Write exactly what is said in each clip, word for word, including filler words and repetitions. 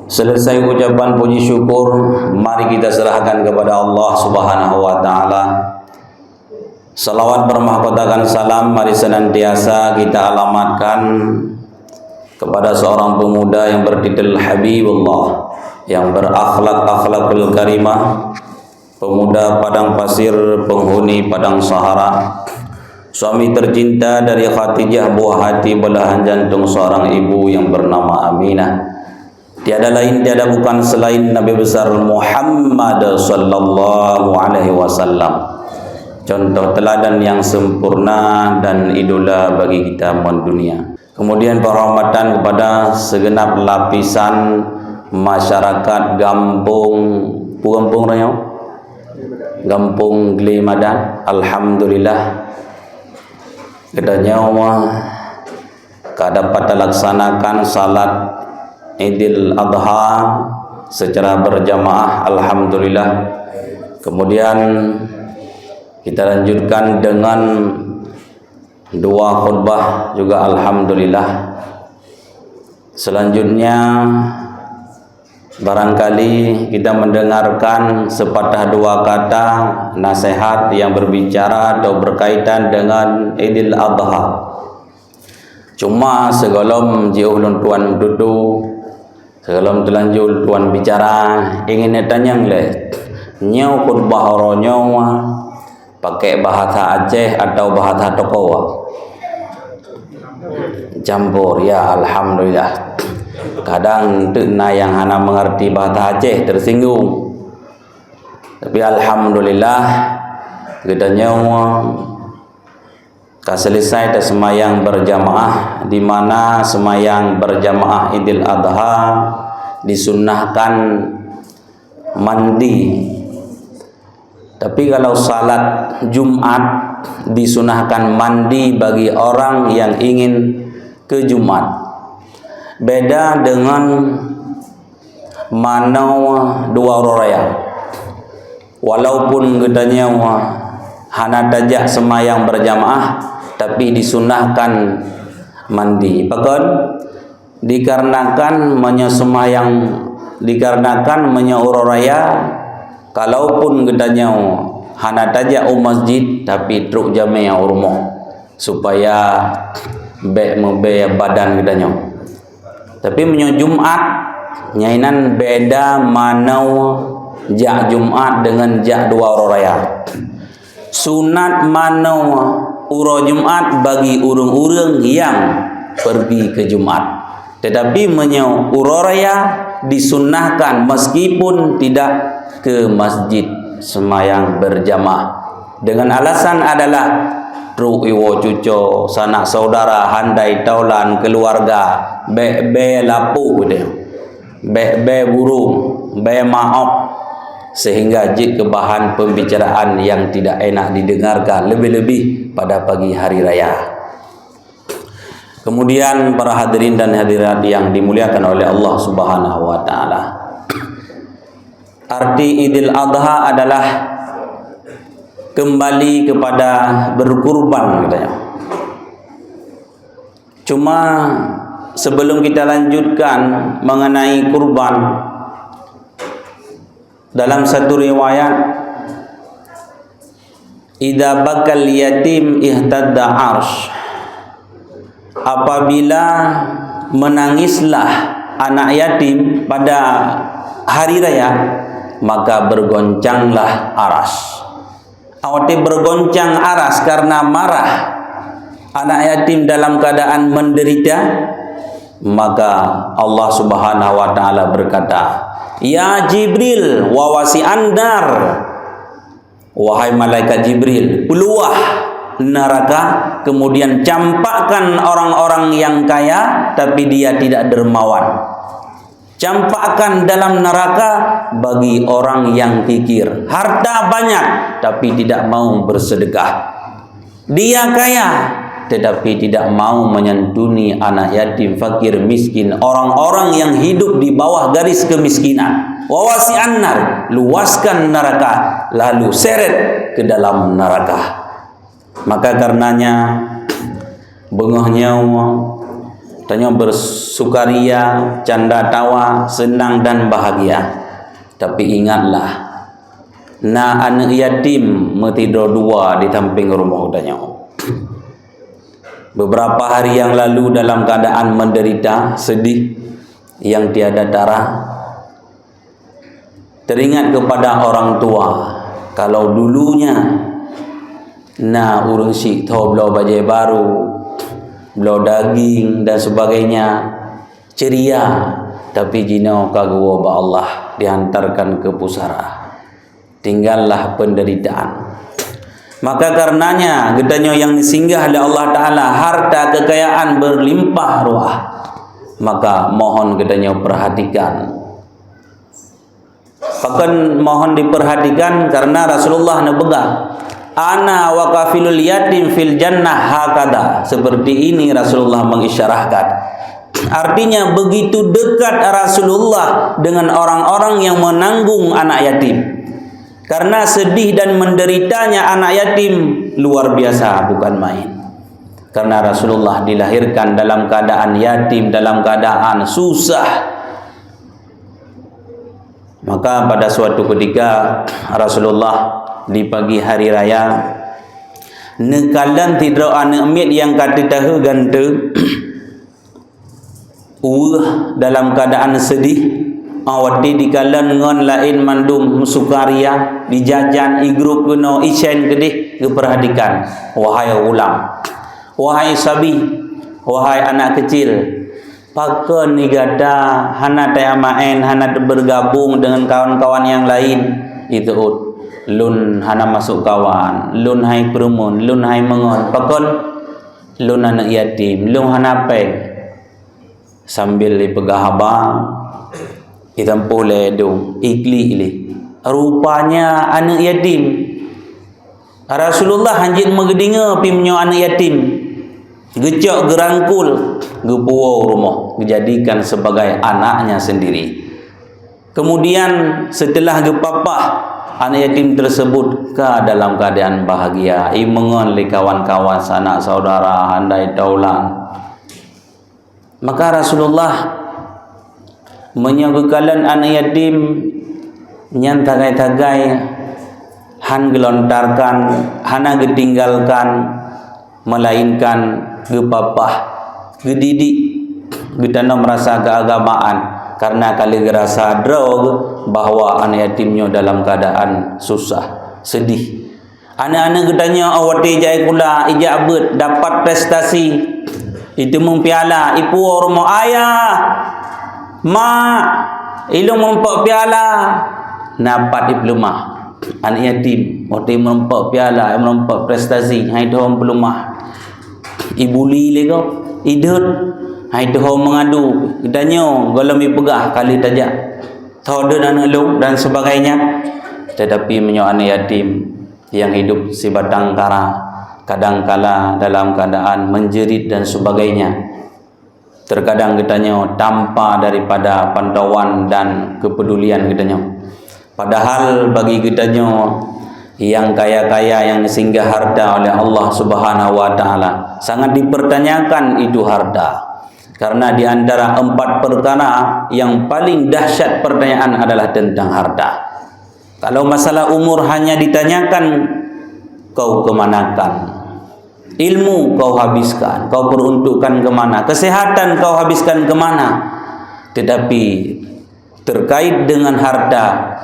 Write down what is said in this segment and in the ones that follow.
Selesai ucapan puji syukur, mari kita serahkan kepada Allah Subhanahu wa Ta'ala. Salawat bermahkotakan salam mari senantiasa kita alamatkan kepada seorang pemuda yang bertitel Habibullah, yang berakhlak akhlakul karimah, pemuda padang pasir, penghuni padang sahara, suami tercinta dari Khadijah, buah hati belahan jantung seorang ibu yang bernama Aminah. Tiada lain, tiada bukan selain Nabi besar Muhammad sallallahu alaihi wasallam. Contoh teladan yang sempurna dan idola bagi kita mon dunia. Kemudian penghormatan kepada segenap lapisan masyarakat gampông, pu gampông nyoe? Gampông Gle Madan. Alhamdulillah. Geutanyoe ka dapat talaksanakan salat Idul Adha secara berjamaah, alhamdulillah. Kemudian kita lanjutkan dengan dua khutbah juga, alhamdulillah. Selanjutnya, barangkali kita mendengarkan sepatah dua kata nasihat yang berbicara atau berkaitan dengan Idul Adha. Cuma sigohlom jiôh lôn tuan meututoe, sigohlom teulanjut tuan bicara, ingin neutanyong lé, nyoe khutbah uroe nyoe pakèk bahasa Aceh atau bahasa toko? Campur, ya, alhamdulillah. Kadang teuk na nyang hana mengerti bahasa Aceh, tersinggung. Tapi alhamdulillah, geutanyoe ka selesai taseumayang berjamaah, di mana seumayang berjamaah Idul Adha disunnahkan mandi. Tapi kalau salat Jumat, disunahkan mandi bagi orang yang ingin ke Jumat. Beda dengan manoe dua uroe raya. Walaupun geutanyoe hana tajak seumayang berjamaah, tapi disunahkan mandi. Pakon? Dikarenakan meunyoe seumayang, dikarenakan meunyoe uroe raya, kalaupun geutanyoe hana tajak u masjid, tapi trok jamé u rumoh, supaya bèk meubèe badan geutanyoe. Tapi meunyoe Jumat, nyan inan beda manoe jak Jumat deungon jak dua uroe raya. Sunat manoe uroe Jumat bagi ureuëng-ureuëng nyang pergi ke Jumat. Tetapi meunyoe uroe raya disunnahkan meskipun tidak ke masjid seumayang berjamaah. Dengan alasan adalah trok iwoe cuco, sanak saudara, handai taulan, keluarga, bèk bèe lapôh deh. Bèk bèe burông, bèe maôb, sehingga jeuet keu bahan pembicaraan yang tidak enak didengarkan, lebih-lebih pada pagi hari raya. Kemudian, para hadirin dan hadirat yang dimuliakan oleh Allah Subhanahu wa Ta'ala, arti Idul Adha adalah kembali kepada berkurban, katanya. Cuma, sebelum kita lanjutkan mengenai kurban, dalam satu riwayat, "Idza bakal yatim ihtadda arsh." Apabila menangislah anak yatim pada hari raya, maka bergoncanglah aras. Awati bergoncang aras karena marah anak yatim dalam keadaan menderita, maka Allah Subhanahu wa Ta'ala berkata, "Ya Jibril, wawasi andar, wahai malaikat Jibril, peuluah neraka, kemudian campakkan orang-orang yang kaya, tapi dia tidak dermawan." Campakkan dalam neraka bagi orang yang kikir. Harta banyak, tapi tidak mau bersedekah. Dia kaya, tetapi tidak mau menyantuni anak yatim, fakir, miskin, orang-orang yang hidup di bawah garis kemiskinan. Wawasi annar, luaskan neraka, lalu seret ke dalam neraka. Maka karenanya, beungoh nyoe Tanyoe bersukaria, canda tawa, senang dan bahagia. Tapi ingatlah, na aneuk yatim meutidroe dua di sampéng rumoh tanyoe. Beberapa hari yang lalu dalam keadaan menderita, sedih yang tiada tara, teringat kepada orang tua. Kalau dulunya na ureuëng syiek tho bloe bajée baru, bloe daging dan sebagainya, ceria, tapi jinoe ka geuwoe bak Allah, dihantarkan ke pusara. Tinggallah penderitaan. Maka karenanya geutanyoe nyang disinggah lé Allah Taala harta kekayaan berlimpah ruah. Maka mohon geutanyoe perhatikan. Pakon mohon diperhatikan, karena Rasulullah neupeugah, "Ana wa kafilul yatim fil jannah hakada." Seperti ini Rasulullah mengisyarahkan. Artinya, begitu dekat Rasulullah dengan orang-orang yang menanggung anak yatim. Karena sedih dan menderitanya anak yatim luar biasa, bukan main. Karena Rasulullah dilahirkan dalam keadaan yatim, dalam keadaan susah. Maka pada suatu ketika Rasulullah di pagi hari raya neukalon sidroe aneuk miet nyang ka teutahe gante, uweuh dalam keadaan sedih, awati dikalon ngon laén mandum sukaria, dijajan, igrôp keunoe, icén keudeh, geupeurhatikan, wahai ghulam, wahai sabi, wahai anak kecil, Pakon gata hana tajak maén, hana bergabung dengan kawan-kawan yang lain? Iteuôt, lôn hana masôk kawan, lôn hai peureumeun, lôn hai meungon. Pakon? Lôn aneuk yatim, lôn hana péng. Sambil jipeugah haba, jitampoh lé dum, iklik lé. Rupanya aneuk yatim. Rasulullah hanjeuet meugeudeungoe pih meunyoe aneuk yatim. Geucok, geurangkul, geupuwoe u rumoh, geujadikan sebagai anaknya sendiri. Kemudian, setelah geupapah, aneuk yatim tersebut ka dalam keadaan bahagia, jimeungon lé kawan-kawan, sanak saudara, handai taulan. Maka Rasulullah meunyoe geukalon aneuk yatim nyan tagai-tagai, han geulontarkan, hana geutinggalkan, melainkan geupapah, geudidik, geutanom rasa keuagamaan, karena ka lheueh geurasa droe bahwa aneuk yatim nyoe dalam keadaan susah, sedih. Aneuk-aneuk geutanyoe 'oh watèe jai sikula, ijak beuet, dapat prestasi, iteumeung piala, ipuwoe u rumoh, "Ayah, Mak, ilôn meurumpok piala." Na pat ipeuleumah. Aneuk yatim, watèe meurumpok piala, meurumpok prestasi, hai tuho peuleumah. Ibuli lé gob, ideuet, hai tuho meungadu. Geutanyoe gohlom ipeugah ka lheueh tajak. Tho deuet aneuk lôn dan sebagainya. Tetapi meunyoe aneuk yatim, yang hidup sibatang kara, kadangkala dalam keadaan menjerit dan sebagainya, terkadang geutanyoe tampa daripada pantauan dan kepedulian geutanyoe. Padahal bagi geutanyoe yang kaya-kaya, yang disinggah harta oleh Allah Subhanahu wa Ta'ala, sangat dipertanyakan itu harta. Karena di antara empat perkara yang paling dahsyat pertanyaan adalah tentang harta. Kalau masalah umur hanya ditanyakan, kau kemanakan? Ilmu kau habiskan, kau peruntukkan kemana? Kesehatan kau habiskan kemana? Tetapi terkait dengan harta,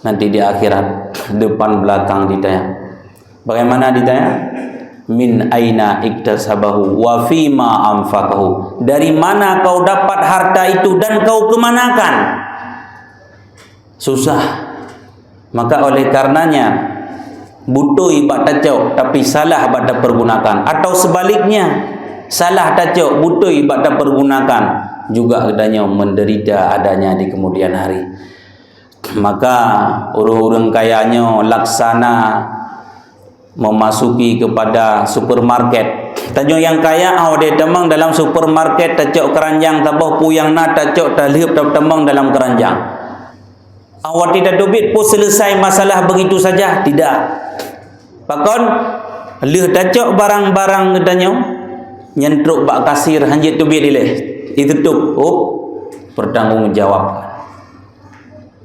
nanti di akhirat, depan belakang ditanya. Bagaimana ditanya? "Min aina iktasabahu wa fima anfaqahu?" Dari mana kau dapat harta itu dan kau kemanakan? Susah. Maka oleh karenanya, beutôi bak tacok, tapi salah bak tapergunakan. Atau sebaliknya, salah tacok, beutôi bak tapergunakan. Juga geutanyoe menderita adanya di kemudian hari. Maka ureuëng-ureuëng kaya nyoe laksana memasuki kepada supermarket. Tanyoe nyang kaya, ah, watèe tamong dalam supermarket, tacok keranjang, taboh peue nyang na, tacok, talheueb, ta-, tamong dalam keranjang. Ah, watèe tateubiet peue selesai masalah begitu saja? Tidak. Pakon? Lheueh tacok barang-barang geutanyoe, Nyan trok bak kasir, hanjeuet teubiet ilée. Itutup, oh, pertanggungjawab.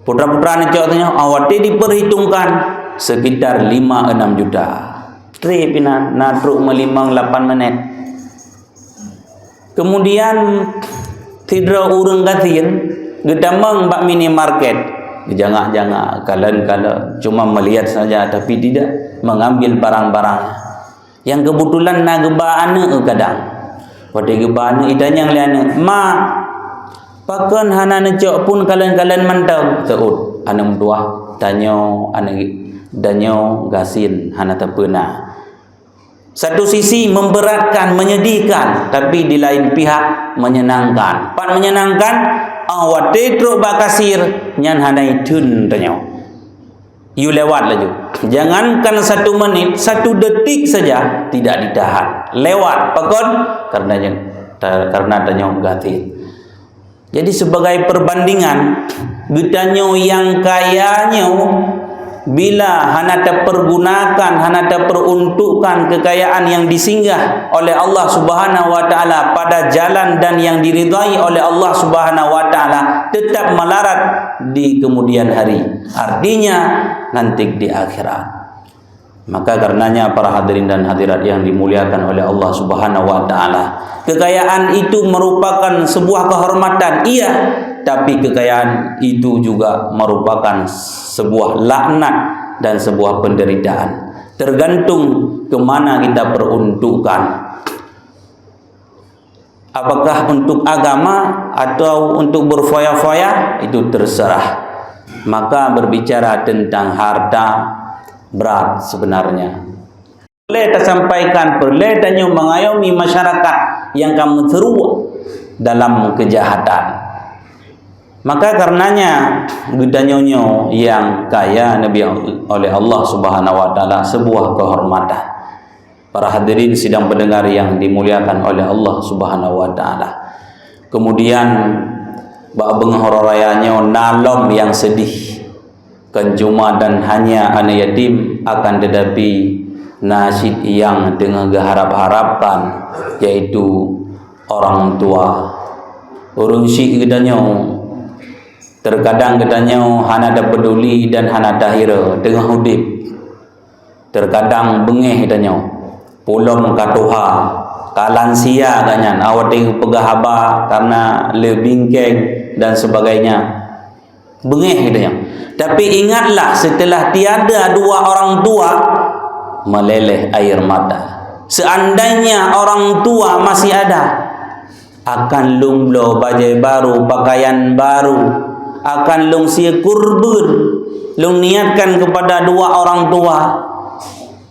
Putra-putra neucok tanyoe, awai teuh diperhitungkan sekitar lima enam juta. Trép inan, na trok meulimong lapan menit. Kemudian, sidroe ureuëng gasien geutamong bak minimarket. Geujangak-jangak, kalon-kalon, cuma melihat saja, tapi tidak mengambil barang-barang. Nyang keubeutulan na geuba aneuëk kadang. Watée geuba aneuëk, itanyong lé aneuëk, "Ma, pakon hana neucok phon kalon-kalon mantong?" Seuôt aneuëk meutuah, "Tanyoe aneuëk, tanyoe gasien hana tapeuna." Satu sisi memberatkan, menyedihkan, tapi di lain pihak menyenangkan. Pat menyenangkan, ah, watée trok bak kasir, nyan hana itheun tanyoe. Yue lewat laju. Jangankan satu menit, satu detik saja tidak ditahan. Lewat. Pakon? Karena nyan, ta-, karena tanyoe gasien. Jadi, sebagai perbandingan, geutanyoe nyang kaya nyoe, bila hana tapergunakan, hana taperuntukkan kekayaan yang disinggah oleh Allah Subhanahu wa Ta'ala pada jalan dan yang diridhai oleh Allah Subhanahu wa Ta'ala, tetap melarat di kemudian hari. Artinya, nanti di akhirat. Maka karenanya, para hadirin dan hadirat yang dimuliakan oleh Allah Subhanahu wa Ta'ala, kekayaan itu merupakan sebuah kehormatan, iya, tapi kekayaan itu juga merupakan sebuah laknat dan sebuah penderitaan. Tergantung ke mana kita peruntukkan. Apakah untuk agama atau untuk berfoya-foya, itu terserah. Maka, berbicara tentang harta, berat sebenarnya. Peureulée tasampaikan, peureulée tanyoe mengayomi masyarakat nyang ka meuseuruk dalam kejahatan. Maka karenanya, geutanyoe nyoe nyang kaya neubi oleh Allah Subhanahu wa Ta'ala sebuah kehormatan. Para hadirin sidang pendengar yang dimuliakan oleh Allah Subhanahu wa Ta'ala. Kemudian, bak beungoh uroe raya nyoe na lom nyang seudeh. Kon cuma dan hanya aneuëk yatim, akan tetapi na cit nyang teungoh geuharab-harabkan, yaitu orang tua. Ureuëng syik geutanyoe, terkadang geutanyoe hana tapeuduli dan hana tahira, teungoh udeb. Terkadang beungéh tanyoe, pulom ka tuha, ka lansia geuh nyan, awai teupeugah haba karena le bingkeng dan sebagainya. Beungéh tanyoe. Tapi ingatlah, setelah tiada dua orang tua, meleleh air mata. Seandainya orang tua masih ada, akan lôn bloe bajée barô, pakaian barô, akan lôn sie kurban, lôn niatkan kepada dua orang tua,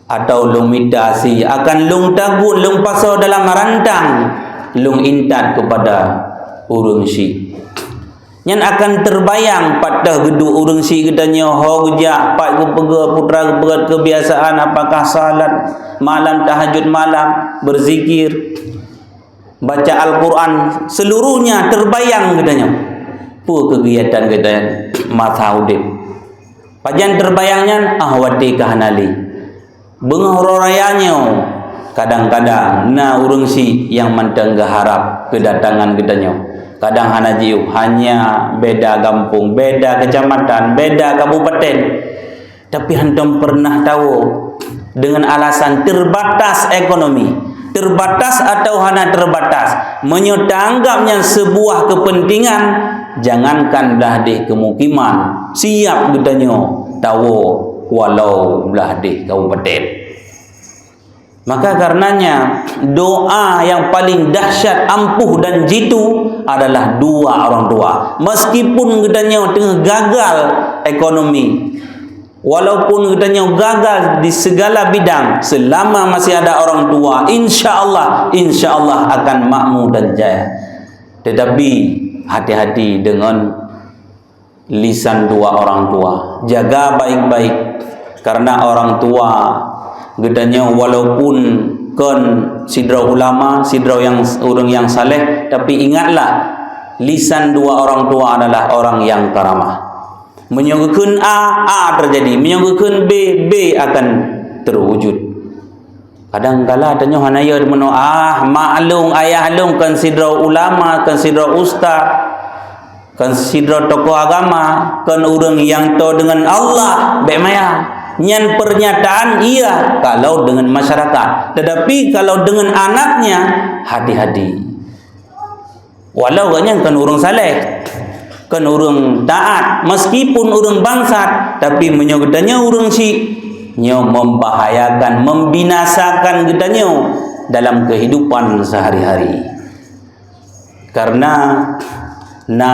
atau lôn mita sie, akan lôn tagun, lôn pasoe dalam rantang, lôn intat kepada ureuëng syik. Nyan akan terbayang pat teuh geuduek ureuëng syik geutanyoe, ho geujak, pat geupeugah, putra geupeugah kebiasaan, apakah salat malam, tahajud malam, berzikir, baca Al-Quran, seluruhnya terbayang geutanyoe. Peue kegiatan geutanyoe masa udeb? Pajan terbayang nyan, ah, watée ka hana lé. Beungoh uroe raya nyoe, kadang-kadang na ureuëng syik nyang mantong geuharab keudatangan geutanyoe. Kadang hana jiôh, hanya beda gampông, beda kecamatan, beda kabupaten. Tapi hantom pernah tawoe dengan alasan terbatas ekonomi, terbatas atau hana terbatas. Meunyoe taanggap nyan sebuah kepentingan, jangankan blah deh kemukiman, siap geutanyoe tawoe walau blah deh kabupaten. Maka karenanya, doa yang paling dahsyat, ampuh dan jitu adalah dua orang tua. Meskipun geutanyoe teungoh gagal ekonomi, walaupun geutanyoe gagal di segala bidang, selama masih ada orang tua, insya Allah, insya Allah akan makmur dan jaya. Tetapi, hati-hati dengan lisan dua orang tua. Jaga baik-baik, karena orang tua geutanyoe walaupun kon sidroe ulama, sidroe nyang, ureuëng nyang saleh, tapi ingatlah, lisan dua orang tua adalah orang yang karamah. Meunyoe geukheun A, A terjadi. Meunyoe geukheun B, B akan terwujud. Kadang kala tanyoe hana yo meunoe, ah, mak lôn, ayah lôn, kan sidroe ulama, kan sidroe ustaz, kan sidroe tokoh agama, kan ureuëng nyang toe deungon Allah, bék maya. Nyan pernyataan iya kalau dengan masyarakat. Tetapi kalau dengan anaknya, hati-hati. Walau gobnyan kon ureuëng saleh, kon ureuëng taat, meskipun ureuëng bangsat, tapi meunyoe geutanyoe ureuëng syik, nyoe membahayakan, membinasakan geutanyoe dalam kehidupan sehari-hari. Karena na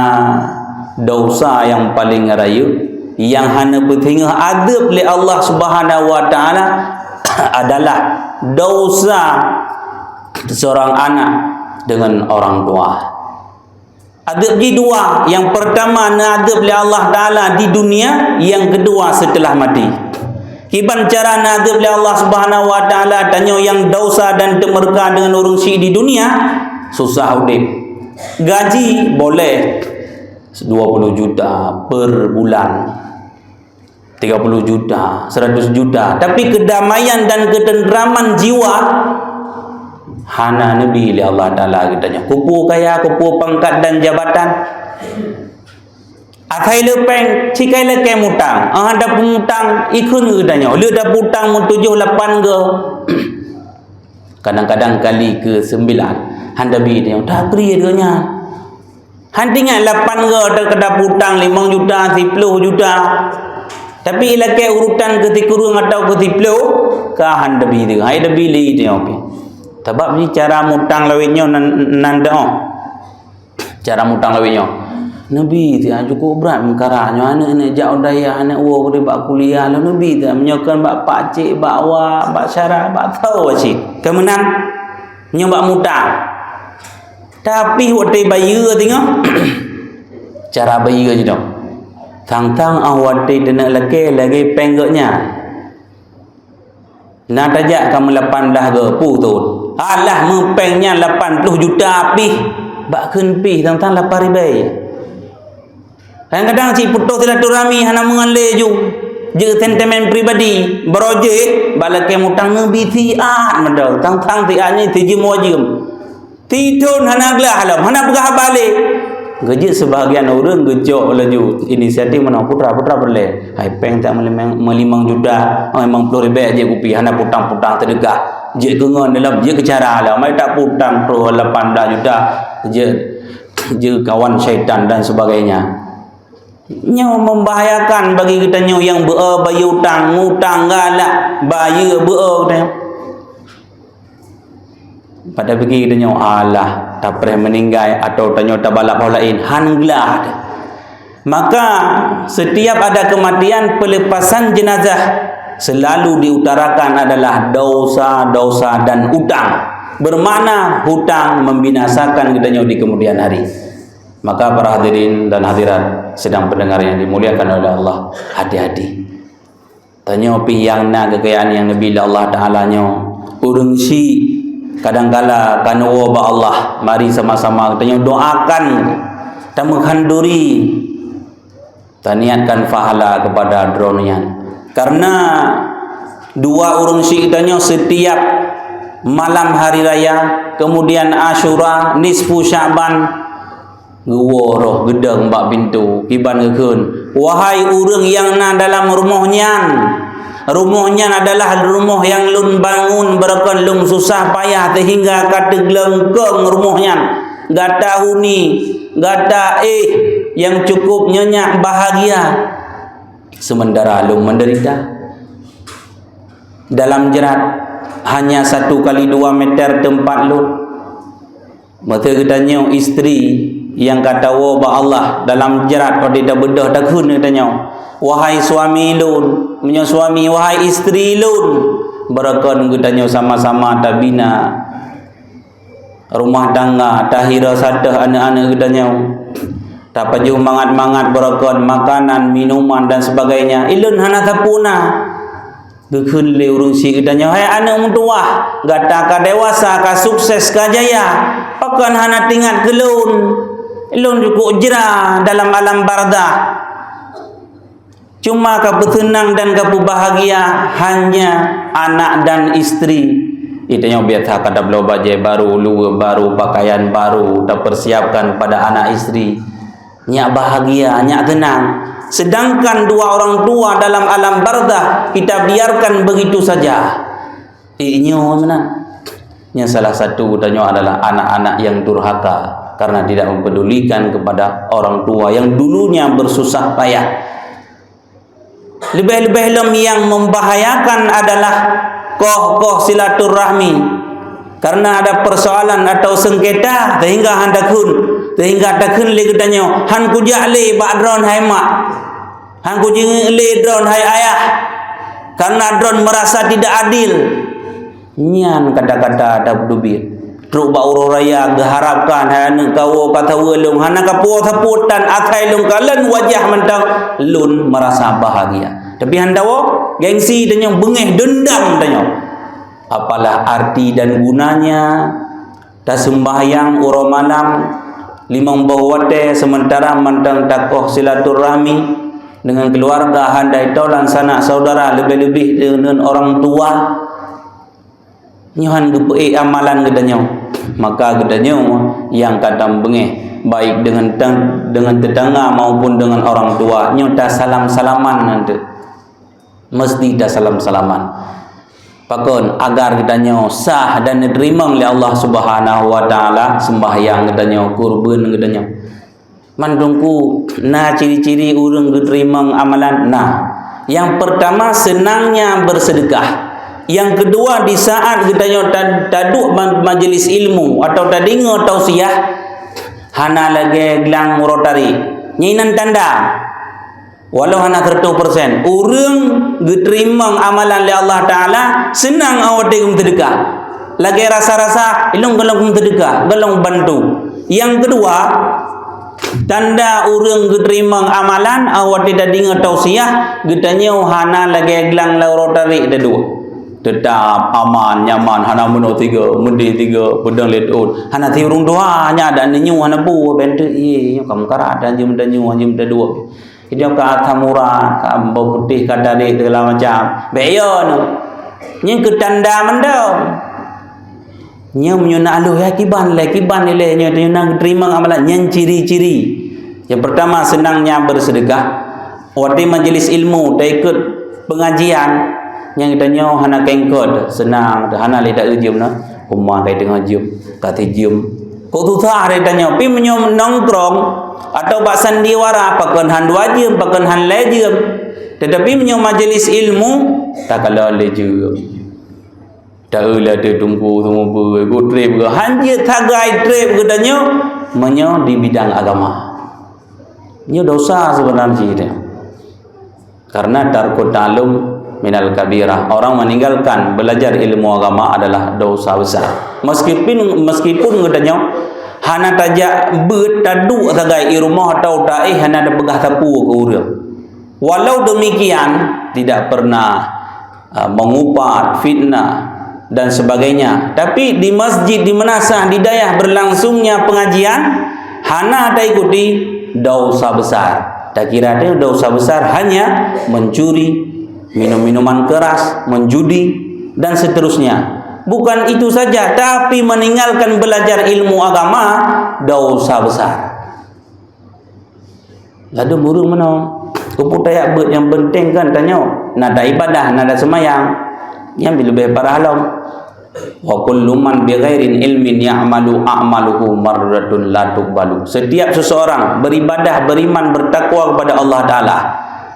dosa yang paling rayeuk, yang hana peutingeuh adeueb lé Allah Subhanahu wa Taala adalah dosa seorang anak dengan orang tua. Adeueb jih dua, yang pertama na adeueb lé Allah Taala di dunia, yang kedua setelah mati. Kiban cara na adeueb lé Allah Subhanahu wa Taala, tanyoe nyang dosa dan teumeurka deungon ureuëng syik di dunia, susah udeb. Gaji boleh dua puluh juta per bulan. Tiga puluh juta, seratus juta. Tapi kedamaian dan ketentraman jiwa hana neubi lé Allah Taala geutanyoe. Kupeue kaya, kupeue pangkat dan jabatan. Asai le péng, sikai lakée mutang. Ah, hana peumutang, ikheun geutanyoe. Le taputang meutujoh lapan go. Kadang-kadang kali ke sembilan, hana bi tanyoe. Takri donya. Hana ingat lapan go teuh ka taputang limong juta, siploh juta. Tapi ilakée urutan keu sikureueng atawa keu siploh, ka hana bi teuh. Hai bi lé teuh. Sabab ni cara mutang lawét nyoe nan, nan teuh. Cara mutang lawét nyoe. Neubi teuh, cukôp brat meukara nyoe. Aneuk-aneuk jak u dayah, aneuk woe bak kuliah, lom neubi teuh. Meunyoe kon bak pakcik, bak wa, bak syara, bak tho cit. Keu meunan, nyoe bak mutang. Tapi watée bayeue singoh, cara bayeue jinoe. Sang-sang ah watée teuneuk lakée lagée péng gobnyan. Na tajak ka meulapan blah go, peue thon. Alah meupéng nyan lapan ploh juta pih. Bak kheun pih sang-sang lapan ribée. Kadang-kadang cit putôh silaturahmi hana meungon lé ju. Jeuet sentimen pribadi. Baroe jeuet bak lakée mutang neubi siat mantong. Tang-tang siat nyan sijeuem dua jeuem. Sithon hana glah lom, hana peugah haba lé. Geujeuet seubahagian ureuëng geucok laju inisiatif meunoe, putra-putra peureulée. Hai péng tak meulimong, meulimong juta, limong ploh ribée jeuet kupi, hana putang-putang seudeukah. Jeuet keu ngon lom, jeuet keu cara lom. Hai tak putang troh lapan blah juta. Jeuet jeuet kawan syaitan dan sebagainya. Nyoe membahayakan bagi geutanyoe nyang beu-e bayeue utang, ngutang galak, bayeue beu-e geutanyoe. Pada pigi geutanyoe, alah, tapreh meuninggai atau tanyoe tabalap ho laén, han glah. Maka, setiap ada kematian, pelepasan jenazah selalu diutarakan adalah dosa-dosa dan utang. Bermakna hutang membinasakan geutanyoe di kemudian hari. Maka para hadirin dan hadirat sidang pendengar yang dimuliakan oleh Allah, hati-hati. Tanyoe pih nyang na keukayaan nyang neubi lé Allah Taala nyoe, ureuëng syik kadangkala ka neuwoe bak Allah, mari sama-sama tanyoe doakan, tameuhan duri, taniatkan pahala kepada droe nyan. Karena dua ureuëng syik tanyoe setiap malam hari raya, kemudian Asyura, nisfu Sya'ban, geuwoe roh geudong bak pintoe, kiban geukheun, "Wahai ureuëng nyang na dalam rumoh nyan, rumoh nyan adalah rumoh nyang lôn bangun beureukat lôn susah payah sehingga ka teuglengkong rumoh nyan. Gata huni, gata éh nyang cukup nyenyak bahagia." Sementara lôn menderita. Dalam jrat hanya satu kali dua meter teumpat lôn. Meusé geutanyoe istri nyang ka tawoe bak Allah dalam jrat, pada tabeudôh takheun geutanyoe, "Wahai suami lôn," meunyoe suami, "Wahai istri lôn," beureukat geutanyoe sama-sama tabina rumah tangga, tahira satéh aneuk-aneuk geutanyoe, tapajoh mangat-mangat beureukat makanan, minuman dan sebagainya. Ilôn hana sapeue na. Geukheun lé ureuëng syik geutanyoe, "Hai aneuk meutuwah, gata ka dewasa, ka sukses, ka jaya, pakon hana teuingat keu lôn? Lôn cukup jra dalam alam barzakh." Cuma ka peuseunang dan ka peubahagia hanya anak dan istri. Itanyoe biasa ka tabloe bajée barô, luweue barô, pakaian barô, tapersiapkan pada anak istri. Nyak bahagia, nyak teunang. Sedangkan dua orang tua dalam alam barzakh kita biarkan begitu saja. Inyoe meunan. Yang salah satu geutanyoe adalah anak-anak yang durhaka karena tidak mempedulikan kepada orang tua yang dulunya bersusah payah. Leubeh-leubeh lom nyang membahayakan adalah koh-koh silaturahmi. Karena ada persoalan atau sengketa sehingga han takheun, sehingga takheun lé geutanyoe, "Han kujak lé bak droen hai mak. Han kujingeuk lé droen hai ayah. Karena droen merasa tidak adil." Nyan kata-kata tapeuteubiet. Trok bak uroe raya geuharapkan hai aneuk kawoe ka saweue lôn, hana kapuwoe sapeue tan, asai lôn kalon wajah mantong, lôn merasa bahagia. Tapi han tawoe, gengsi tanyoe, beungéh, dendam tanyoe. Apalah arti dan gunanya taseumbahyang uroe malam limong boh watée, sementara mantong takoh silaturahmi dengan keluarga, handai tolan sanak saudara, leubeh-leubeh deungon orang tua. Nyoe han geupeuék amalan geutanyoe, maka geutanyoe nyang ka tambeungéh, baik deungon tang-, deungon teutangga maupun deungon orang tua, nyoe tasalam-salaman nanti. Mesti tasalam-salaman. Pakon? Agar geutanyoe sah dan neuteurimong lé Allah Subhanahu wa Taala seumbahyang geutanyoe, kurban geutanyoe. Man Teungku, na ciri-ciri ureuëng geuteurimong amalan? Na. Yang pertama, senangnya bersedekah. Yang kedua, di saat geutanyoe ta-, taduek ma-, majelis ilmu atau tadeungoe tausiah, hana lagée glang uroe tarék. Nyan inan tanda. Walau hana seratus persen, ureuëng geuteurimong amalan lé Allah Taala, seunang awai watée geumeuseudekah. Lagée rasa-rasa, ilong golom geumeuseudekah, golom bantu. Nyang keudua, tanda ureuëng geuteurimong amalan, awai watée tadeungoe tausiah, geutanyoe hana lagée glang lam uroe tarék taduek. Teutap aman, nyaman, hana meunoe tiga, meudeh tiga, peudong lé teuôt. Hana si ureuëng tuha, nyan adak neunyoe hana peue, benteuk, ié, nyoe ka meukarat, hanjeuet meutanyoe, hanjeuet meutanyoe. Idong ka asam urat, ka bau putéh, ka tarék, segala macam. Bék yo nyoe. Nyan keu tanda mandum. Nyoe meunyoe na aleuh, ya kiban lé, kiban ilée nyoe, nyoe na geuteurimong amalan nyan ciri-ciri. Yang pertama, senangnya bersedekah. Watée majelis ilmu, taikot pengajian, nyang geutanyoe hana kengkot, seunang, hana lé ta-eu jeuem na. Uma kai teungoh jeuem, ka tijeuem. Kok susah lé tanyoe, pi meunyoe nongkrong atau bak sandiwara, pakon han dua jeuem, pakon han lhée jeuem. Tetapi meunyoe majelis ilmu, takalon lé jeuem. Ta-eu lé teungku seumeubeuet, go treb go. Han jeuet sagai treb geutanyoe, meunyoe di bidang agama. Nyoe dosa sebenarnya jih. Karena tarkut ta'allum minal kabirah. Orang meninggalkan belajar ilmu agama adalah dosa besar. Meskipun, meskipun geutanyoe hana tajak beuet, taduek sagai i rumoh atau taéh hana tapeugah sapeue keu ureuëng. Walau demikian, tidak pernah, ah, mengupat, fitnah, dan sebagainya. Tapi di masjid, di meunasah, di dayah berlangsungnya pengajian, hana taikuti, dosa besar. Takira teuh dosa besar hanya mencuri, minum minuman keras, menjudi, dan seterusnya. Bukan itu saja, tapi meninggalkan belajar ilmu agama, dosa besar. Ladôm ureuëng meunoe, keupeue tajak beuet, nyang penting kan tanyoe na ta-ibadah, na ta-seumayang, nyan leubeh parah lom. Wa kullu man bighairi ilmin ya'malu a'maluhu mardatun la tuqbalu. Setiap seseorang beribadah, beriman, bertakwa kepada Allah Taala,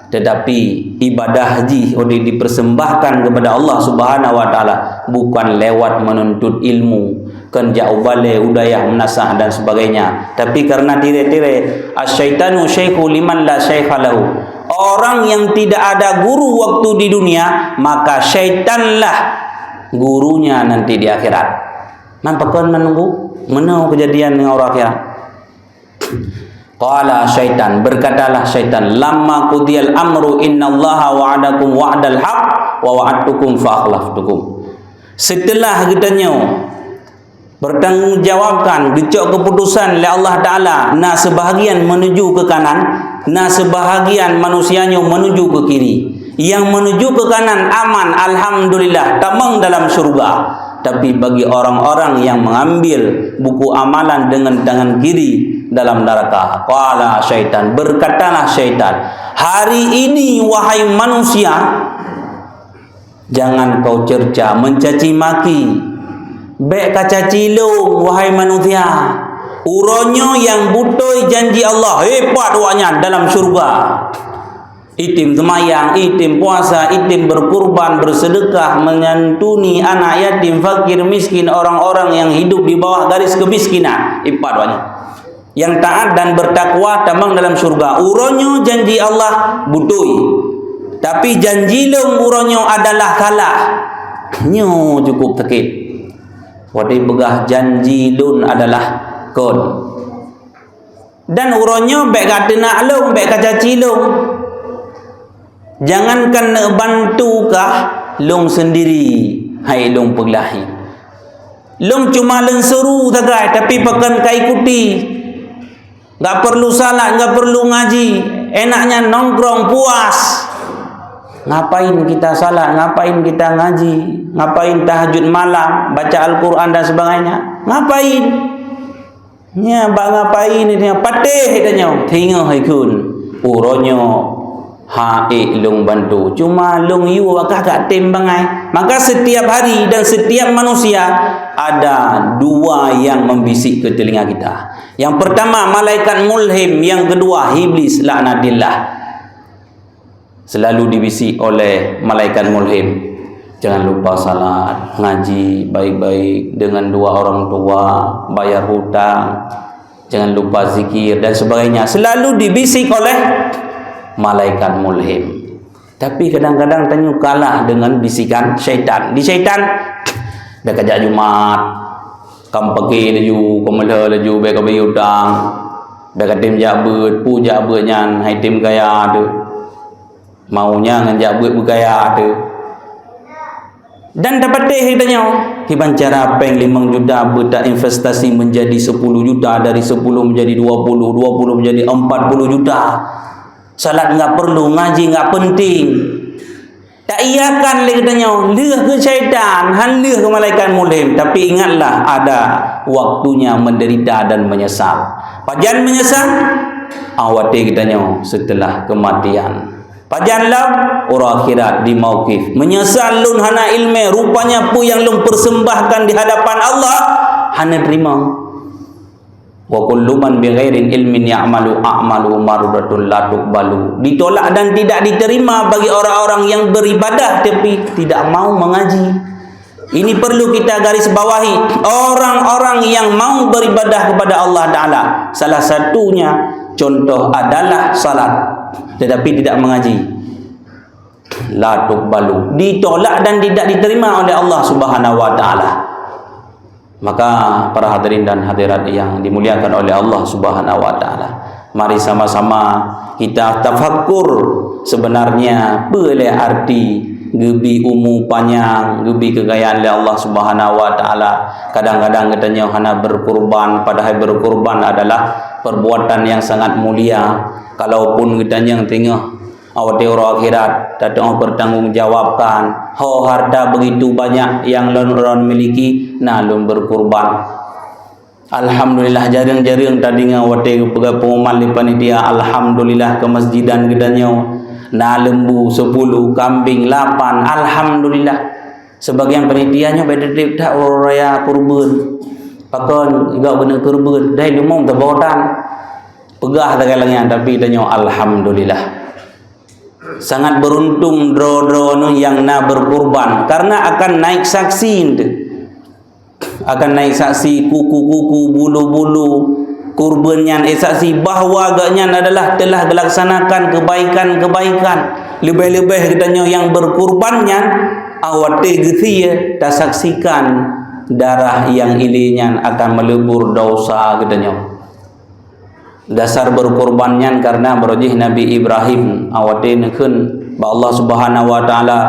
tetapi ibadah jih udah dipersembahkan kepada Allah Subhanahu wa Taala bukan lewat menuntut ilmu, kon jak u balée, u dayah meunasah dan sebagainya. Tapi karena tirée-tirée, "Asyaitanu syaikhu liman la syaikha lahu." Orang yang tidak ada guru waktu di dunia, maka syaitanlah gurunya nanti di akhirat. Man pakon menunggu? Meunoe kejadian dengan orang akhirat. Qala syaitan, berkatalah syaitan, "Lamma qudiyal amru innallaha wa'adakum wa'dal haq wa wa'adtukum fa akhlaftukum." Setelah geutanyoe bertanggung jawabkan, geucok keputusan lé Allah Taala, na sebahagian menuju ke kanan, na sebahagian manusia nyoe menuju ke kiri. Yang menuju ke kanan aman, alhamdulillah, tamong dalam syurga. Tapi bagi orang-orang yang mengambil buku amalan dengan tangan kiri dalam neraka. Qala syaitan, berkatalah syaitan, "Hari ini, wahai manusia, jangan kau cerca, mencaci maki. Bèk kacaci lôn, wahai manusia. Uroe nyoe nyang beutôi janji Allah, hebat awaknyan dalam syurga. Item seumayang, item puasa, item berkurban, bersedekah, menyantuni anak yatim, fakir, miskin, orang-orang yang hidup di bawah garis kemiskinan." Ipat awaknyan. Yang taat dan bertakwa tamong dalam syurga. Uroe nyoe janji Allah beutôi. Tapi janji lôn uroe nyoe adalah salah. Nyoe cukup sakét. Watèe peugah janji lôn adalah kon. Dan uroe nyoe bèk kateunak lôn, bèk kacaci lôn. Jangankan neubantu kah lôn sendiri, hai lôn peuglahi. Lôn cuma lôn suru sagai, tapi pakon ka ikuti. Enggak perlu salat, enggak perlu ngaji. Enaknya nongkrong puas. Ngapain kita salat? Ngapain kita ngaji? Ngapain tahajud malam, baca Al-Quran dan sebagainya? Ngapain? Nyan bak ngapain dia? Patéh dia nyoe. Teungoh ikun. Uroe nyoe ha ék lôn bantu. Cuma lôn yue wakah gak tem bangai. Maka setiap hari dan setiap manusia ada dua yang membisik ke telinga kita. Yang pertama malaikat mulhim, yang kedua iblis laknatillah. Selalu dibisik oleh malaikat mulhim, "Jangan lupa salat, ngaji baik-baik dengan dua orang tua, bayar hutang, jangan lupa zikir," dan sebagainya. Selalu dibisik oleh malaikat mulhim. Tapi kadang-kadang tanyoe kalah dengan bisikan syaitan. Di syaitan, "Bèk kajak Jumat, kam paké laju, kam meulhô laju, bèk kabayeue utang, bèk katem jak beuet, peue jak beuet nyan, hai tem kaya teuh." Maunya ngon jak beuet beugaya teuh. Dan tapatéh geutanyoe, kiban cara péng limong juta beuet ta investasi menjadi sepuluh juta, dari sepuluh menjadi dua puluh, dua puluh menjadi empat puluh juta. Salat enggak perlu, ngaji enggak penting. Taiyakan lé geutanyoe, lheueh keu syaitan, han lheueh keu malaikat mulhim, tapi ingatlah ada waktunya menderita dan menyesal. Pajan menyesal? Ah, watèe geutanyoe setelah kematian. Pajan lom uroe akhirat di mauqif. Meunyeusal lôn hana ileumèe, rupanya peue nyang lôn persembahkan di hadapan Allah hana teurimong. Wa kullu man bighairi ilmin ya'malu a'malu mardudatun la tuqbalu. Ditolak dan tidak diterima bagi orang-orang yang beribadah tapi tidak mau mengaji. Ini perlu kita garis bawahi. Orang-orang yang mau beribadah kepada Allah Ta'ala, salah satunya contoh adalah salat, tetapi tidak mengaji, la tuqbalu, ditolak dan tidak diterima oleh Allah Subhanahu wa Ta'ala. Maka, para hadirin dan hadirat yang dimuliakan oleh Allah Subhanahu wa Ta'ala, mari sama-sama kita tafakkur sebenarnya peue lé arti geubi umu panyang, geubi keukayaan lé Allah Subhanahu wa Ta'ala. Kadang-kadang geutanyoe hana berkurban, padahai berkurban adalah perbuatan yang sangat mulia. Kalaupun geutanyoe teungoh watèe uroe akhirat, tateupeutanggung jawabkan. Ho harta begitu banyak yang lôn, lôn miliki, na lôn berkurban. Alhamdulillah, jareueng-jareueng tadeungoe watèe geupeugah pengumuman lé panitia, alhamdulillah, keumasjidan geutanyoe na lembu sepuluh, kambing lapan, alhamdulillah. Sebagian panitia nyoe bèk teutab that uroe raya kurban. Pakon, iga keuneuk kurban, dai leumo teuboh tan. Peugah sagai lagèe nyan, tapi tanyoe alhamdulillah. Sangat beruntung droe-droe nyoe nyang na berkurban, karena akan naik saksi ente. Akan naik saksi kuku-kuku, bulu-bulu. Kurban nyan, eh, saksi bahwa gobnyan adalah telah gelaksanakan kebaikan-kebaikan. Leubeh-leubeh geutanyoe nyang berkurban nyan, awak teuh geusie tasaksikan darah nyang ilèe nyan akan meleubur dosa geutanyoe. Dasar berkurban nyan karena beurajih Nabi Ibrahim, awak teuh neukheun bak Allah Subhanahu wa Ta'ala,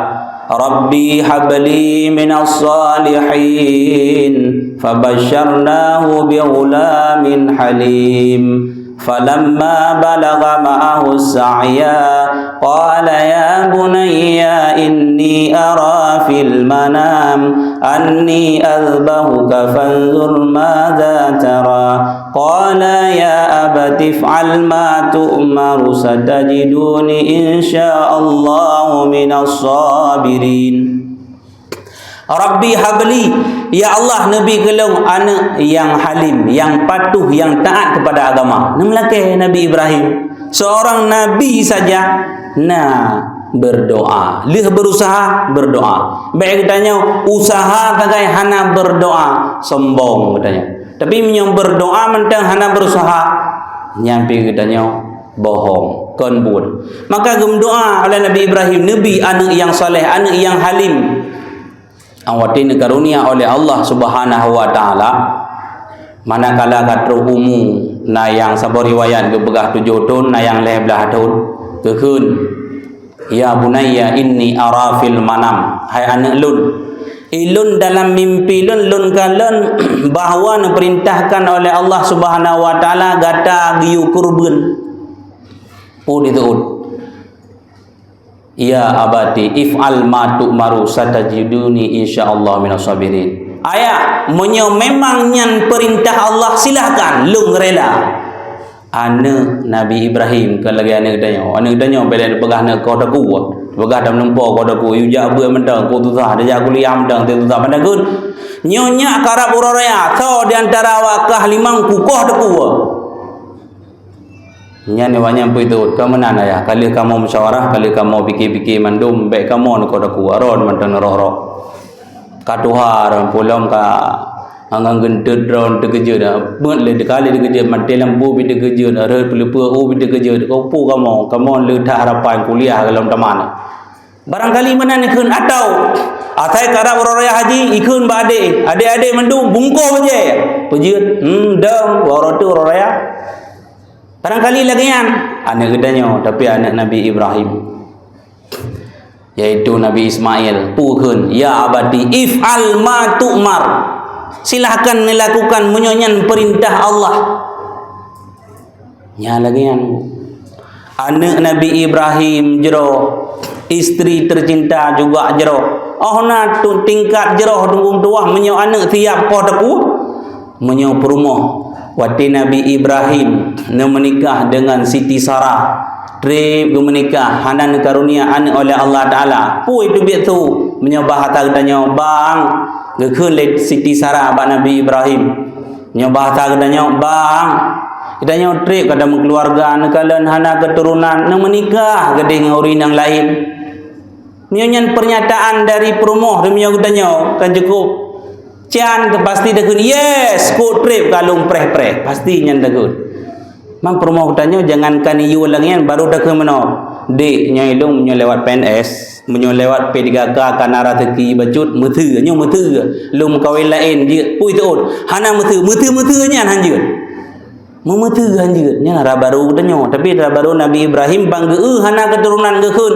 "Rabbi habli minas salihin." Fabasyarnahu bighulamin halim. Falamma balagha ma'ahu sa'ya, qala ya bunayya إني أرى في المنام أني أذبحك فانظر ماذا ترى. قال يا أبت افعل ما تؤمر ستجدني إن شاء الله من الصابرين. Rabbi habli, ya Allah, neubi keu lôn aneuëk nyang halim, nyang patuh, nyang taát kepada agama. Neumeulakée Nabi Ibrahim, seorang nabi saja na berdoa. Lheueh berusaha, berdoa. Bék geutanyoe usaha sagai hana berdoa, sombong geutanyoe. Tapi meunyoe berdoa mantong hana berusaha, nyan pih geutanyoe bohong, kon buet. Maka geumeudoa oleh Nabi Ibrahim, neubi aneuëk nyang saleh, aneuëk nyang halim. Awai neukarunia oleh Allah Subhanahu wa Taala, manakala ka troh umu, na nyang saboh riwayat geupeugah tujoh thon, na nyang lhée blaih thon, geukheun, "Ya bunayya inni ara fil manam," hai aneuëk lôn, ilôn dalam mimpi lôn, lôn kalon bahwa neupeurintahkan oleh Allah Subhanahu wa Taala gata geuyue keureubeuen. Peue diseuôt? "Ya abati if'al ma tu'maru satajiduni insyaallah minas sabirin." Ayah, meunyoe memang nyan peurintah Allah, silahkan, lôn rela. Aneuëk Nabi Ibrahim kon lagée aneuëk geutanyoe. Aneuëk geutanyoe bela neupeugah neukoh takue, peugah tameuneumpo koh takue, yue jak beuet mantong, koh susah, tajak kuliah mantong, tajak susah mantong. Nyoe nyak karab uroe raya, soe di antara awak kah limong kukoh takue. Nyan awaknyan peue itu, ka meunan ayah, ka lheueh kamoe musyawarah, ka lheueh kamoe pike-pike mandum, bék kamoe neukoh takue, ron mantong neuroh-roh. Ka tuha ron, pulom ka ngon geunteut ron teukeujot, meuet lé teuka lé teukeujot, maté lampu pih teukeujot, rhot peuleupeue u pih teukeujot, keupeue kamoe, kamoe le that harapan kuliah golom tamat. Barangkali meunan ikheun atau asai karab uroe raya haji, ikheun bak adé, adé-adé mandum bungkôh bajée. Peujeuet, hmm, dong, uroe tu uroe raya. Barangkali lagée nyan, aneuëk geutanyoe, tapi aneuëk Nabi Ibrahim, yaitu Nabi Ismail, peue kheun, "Ya abati, if'al ma tu'mar." Silahkan neuakukan meunyoe nyan peurintah Allah. Nyan lagée nyan. Aneuëk Nabi Ibrahim jroh, istri tercinta juga jroh. Oh na tu tingkat jroh dunggung tuah meunyoe aneuëk siap poh teupeu. Meunyoe peurumoh, watée Nabi Ibrahim neumeunikah deungon Siti Sarah, treb geumeunikah hana neukarunia aneuëk oleh Allah Taala. Peue teubiet su? Meunyoe bahasa geutanyoe bang, geukheun lé Siti Sarah bak Nabi Ibrahim. Nyoe bahasa geutanyoe bang, geutanyoe treb ka tameukeuluwarga, neukalon hana keuturonan, neumeunikah keudeh ngon ureuëng nyang laén. Meunyoe nyan pernyataan dari peurumoh, meunyoe geutanyoe kan cukup can, pasti takheun, "Yes, kok treb ka lôn preh-preh." Pasti nyan takheun. Mang peurumoh geutanyoe jangankan iyue lagée nyan, baru takheun meunoe, "Dek, nyoe ilôn meunyoe lewat P N S, meunyoe lewat P tiga K ka na raseuki bacut, meuteue, nyoe meuteue, lôn meukawen laén jeuet." Peue teuôt? Hana meuteue, meuteue-meuteue nyan hanjeuet. Meumeuteue hanjeuet, nyan dara barô geutanyoe. Tapi dara barô Nabi Ibrahim bang geu-eu hana keuturonan geukheun,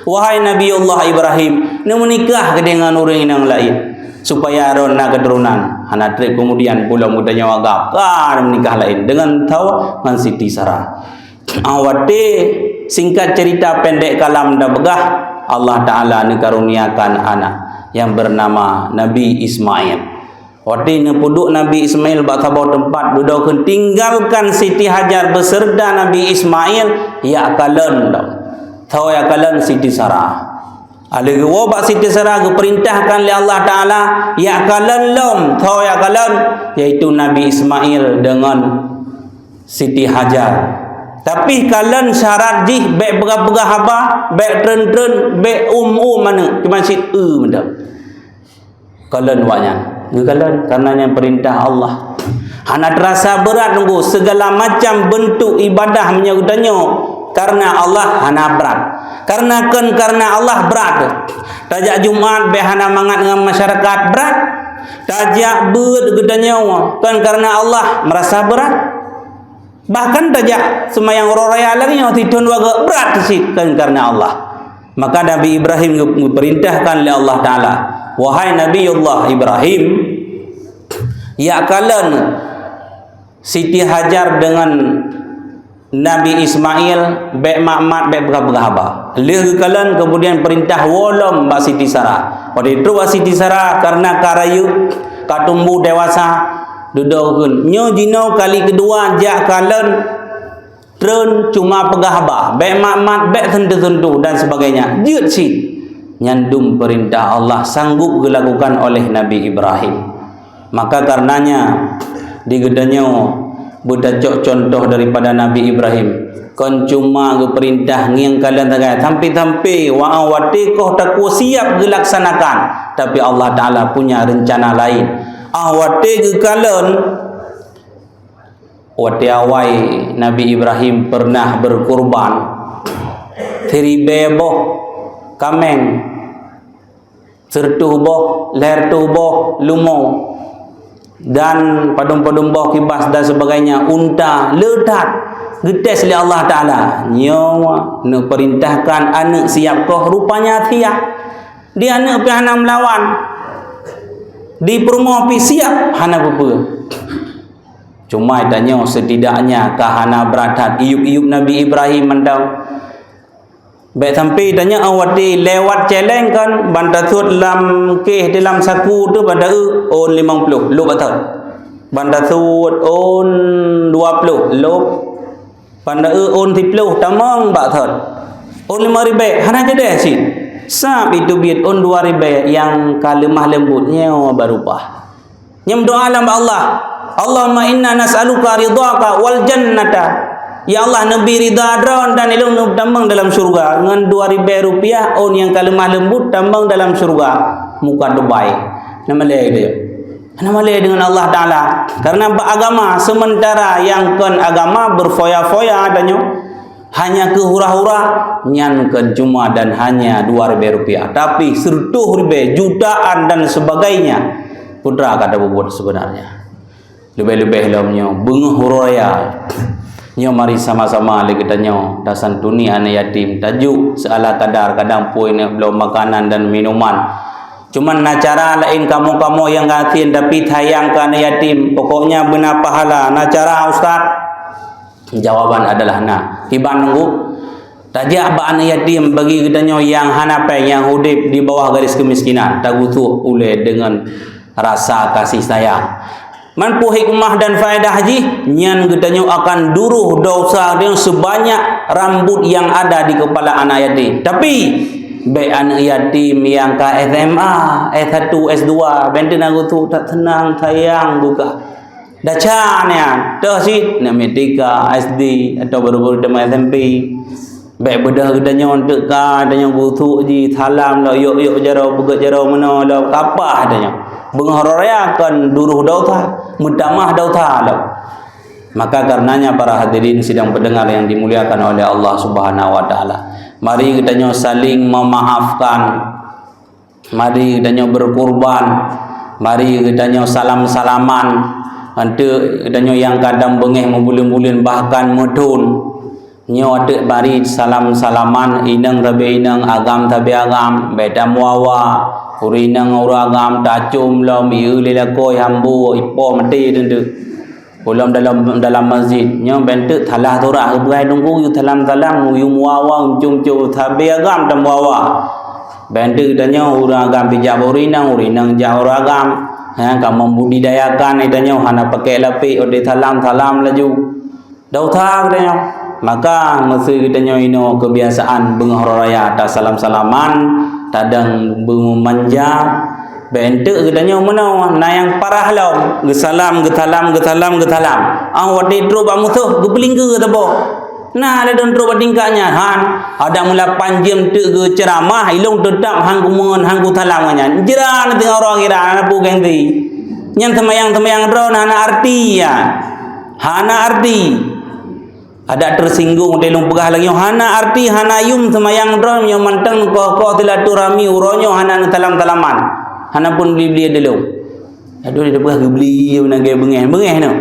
"Wahai Nabiullah Ibrahim, neumeunikah keudeh ngon ureuëng inong laén, supaya droe na keuturonan." Hana treb keumudian pulom geutanyoe agam ka menikah laén deungon thawa ngon Siti Sarah. Ah, watée singkat cerita pendek kalam tapeugah, Allah Taala neukaruniakan anak yang bernama Nabi Ismail. Watée neupeuduek Nabi Ismail bak saboh teumpat, dudoe kheun tinggalkan Siti Hajar beserta Nabi Ismail, yak kalon lom. Tho yak kalon Siti Sarah. Aleuh geuwoe bak Siti Sarah geupeurintahkan lé Allah Taala, yak kalon lom, tho yak kalon, yaitu Nabi Ismail deungon Siti Hajar. Tapi kalon syarat jih bék peugah-peugah haba, bék treun-treun, bék um-um aneuëk, cuma cit eu mantong. Kalon awaknyan. Geukalon karena nyan peurintah Allah. Hana teurasa beurat nunggu segala macam bentuk ibadah meunyoe geutanyoe karena Allah hana brat. Karena kon karena Allah brat. Tajak Jumat bék hana mangat ngon masyarakat brat. Tajak beuet geutanyoe kon karena Allah merasa brat. Bahkan tajak seumayang uroe raya lagée nyoe sithon dua goe brat cit kon karena Allah. Maka Nabi Ibrahim geu-, geupeurintahkan lé Allah Taala, "Wahai Nabiullah Ibrahim, yak kalon Siti Hajar deungon Nabi Ismail, "Bék mat-mat, bék peugah-peugah haba." Lheueh geukalon, kemudian peurintah woe lom bak Siti Sarah. Watée trok bak Siti Sarah, karena ka rayeuk, ka tumbu dewasa, dudoe kheun. Nyoe jinoe kali keudua jak kalon treun cuma peugah haba, bék mat-mat, bék sentuh-sentuh dan sebagainya. Jeuet cit. Nyan dum peurintah Allah sanggup geulakukan oleh Nabi Ibrahim. Maka karenanya, di geutanyoe beutacok contoh daripada Nabi Ibrahim. Kon cuma geupeurintah ngieng kalon sagai, sampai-sampai wa-, watée koh takue siap geulaksanakan, tapi Allah Taala punya rencana lain. Ah, watée geukalon, watée awai Nabi Ibrahim pernah berkurban siribée boh kaméng, sireutoh boh, lhèe reutôh boh leumo, dan padum-padum boh kibas dan sebagainya, unta, le that, geutés lé Allah Taala. Nyoe neupeurintahkan aneuk siap koh, rupanya siap. Di aneuk pih hana meulawan. Di peurumoh pih siap, hana peue-peue. Cuma tanyoe setidaknya ka hana brat that iyup-iyup Nabi Ibrahim mantong. Bék sampai tanyoe, ah, watée lewat céléng kan, ban tasut lam kéh di lam saku tu ban ta-eu ôn limong ploh, lôb bak thot. Ban tasut ôn dua ploh, lôb. Ban ta-eu ôn siploh, tamong bak thot. Ôn limong ribée, hana jadeh cit. Sab itu biet ôn dua ribée nyang ka leumah leumbut nyoe barubah. Nyan meudoá lom bak Allah, "Allahumma inna nas'aluka ridhaka wal jannata." Ya Allah, neubi ridha Droe dan ilôn neutamong dalam syurga ngon dua ribée rupiah ôn nyang ka leumah leumbut tamong dalam syurga muka Dubai. Hana malée geutanyoe. Hana malée deungon Allah Taala. Karena bak agama, sementara nyang kon agama berfoya-foya tanyoe, hanya keu hura-hura, nyan kon cuma dan hanya dua ribée rupiah, tapi sireutoh ribée, jutaan dan sebagainya, peue teuma ka tapeubuet sebenarnya. Leubeh-leubeh lom nyoe, beungoh uroe raya. Nyoe mari sama-sama lé geutanyoe tasantuni aneuk yatim, tajok seala kadar, kadang peue neuk bloe makanan dan minuman. Cuman na cara laén kamoe-kamoe nyang gasien, tapi sayang keu aneuk yatim, pokoknya beuna pahala. Na cara, Ustaz? Jawaban adalah na. Kiban teungku, tajak bak aneuk yatim bagi geutanyoe nyang hana péng, nyang udeb di bawah garis kemiskinan, tagusok ulée deungon rasa kasih sayang. Man peue hikmah dan faedah jih, nyan geutanyoe akan duroh desya geutanyoe sebanyak rambut nyang ada di keupala aneuk yatim. Tapi, bék aneuk yatim nyang ka S M A, S satu, S dua, bék teunang geutanyoe that seunang sayang geuh ka. Desya nyan, toh cit, aneuk miet TK, SD, atau baru-baru tamat SMP. Bék beudôh geutanyoe teuk ka, tanyoe gusok jih, salam lom, yok-yok jaroe, peugét jaroe meunoe lom, kapah tanyoe. Beungoh uroe raya kon duroh desya, meutamah desya lom. Maka karenanya, para hadirin sidang pendengar yang dimuliakan oleh Allah Subhanahu wa Taala, mari geutanyoe saling memaafkan. Mari geutanyoe berkurban, mari geutanyoe salam-salaman, eunteuk geutanyoe nyang kadang beungéh meubuleuen-buleuen bahkan meuthon. Nyoe teuk mari salam-salaman, inong sabe inong, agam sabe agam, bék tameuawa, ureueng inong ngon ureueng agam tacom lom, ié lé lakoe hambo, ipo maté teunteuk. Ulôn dalam, dalam masjid, nyoe bék teuk salah surah, geupeugah lôn guru, yue salam-salam, yue meuawa, cum-cum, sabe agam tameuawa. Bék teuk tanyoe ureueng agam pih jak bak ureueng inong, ureueng inong jak ureueng agam. Ha, ka membudidayakan tanyoe, hana pakai lapék, ôh salam-salam laju. Desya geutanyoe. Maka meusé geutanyoe inoe kebiasaan beungoh uroe raya tasalam-salaman, tadong beumanja, bék teuk geutanyoe meunoe, na nyang parah lom, geusalam, geusalam, geusalam, geusalam. Ah, watée trok bak musoh, geupeulingkeue saboh. Na ladôm trok bak tingkat nyan, han, adak meulapan jeuem teuk geuceuramah, ilôn teutap han kumeungon, han kusalam ngon nyan. Jra na teungoh uroe akhirat, hana peue gengsi. Nyan seumayang-seumayang droe hana arti nyan. Hana arti. Adak teusinggung, watée lôn peugah lagée nyoe, hana arti, hana yum seumayang droe nyoe mantong, koh-koh silaturahmi uroe nyoe hana neusalam-salaman. Hana pun bli-bli dilôn. Aduh, dia peugah geubli, beuna gaya beungéh. Beungéh nyoe.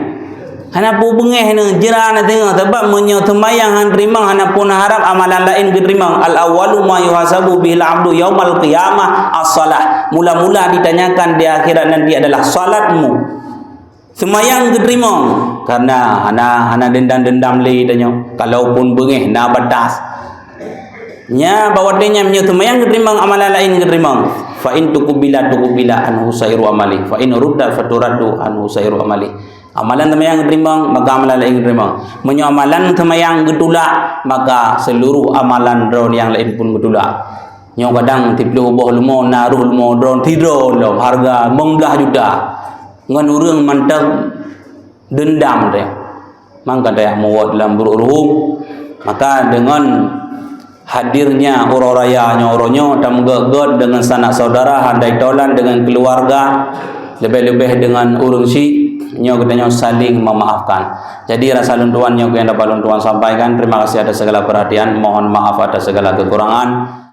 Hana peue beungéh nyoe, jra na teungoh, sabab meunyoe seumayang han teurimong, hana pun harab amalan laén geuteurimong. Al-awwalu ma yuhasabu bihil abdu yaumal qiyamah as-shalah. Mula-mula ditanyakan di akhirat nanti adalah salatmu. Seumayang geuteurimong karena hana, hana dendam-dendam lé tanyoe. Kalaupun beungéh na batas. Nya, bak watée nyan meunyoe seumayang geuteurimong, amalan laén geuteurimong. Fa in tuqbila tuqbila anhu sairu amali. Fa in rudda faturaddu anhu sairu amali. Amalan seumayang geuteurimong, maka amalan laén geuteurimong. Meunyoe amalan seumayang geutulak, maka seluruh amalan droe nyang laén pun geutulak. Nyoe kadang tiplôh boh leumo na roh leumo droe sidroe lom hareuga limong blaih juta. Ngon ureuëng mantong dendam teuh. Mangka tajak muwot lam brôk ruhueng. Maka deungon hadirnya uroe raya nyoe, uroe nyoe tameugét-gét deungon sanak saudara, handai tolan deungon keuluwarga, leubeh-leubeh deungon ureuëng syik, nyoe geutanyoe saling memaafkan. Jadi rasa lôn tuan nyoe nyang dapat lôn tuan sampaikan. Terima kasih atas segala perhatian. Mohon maaf atas segala kekurangan.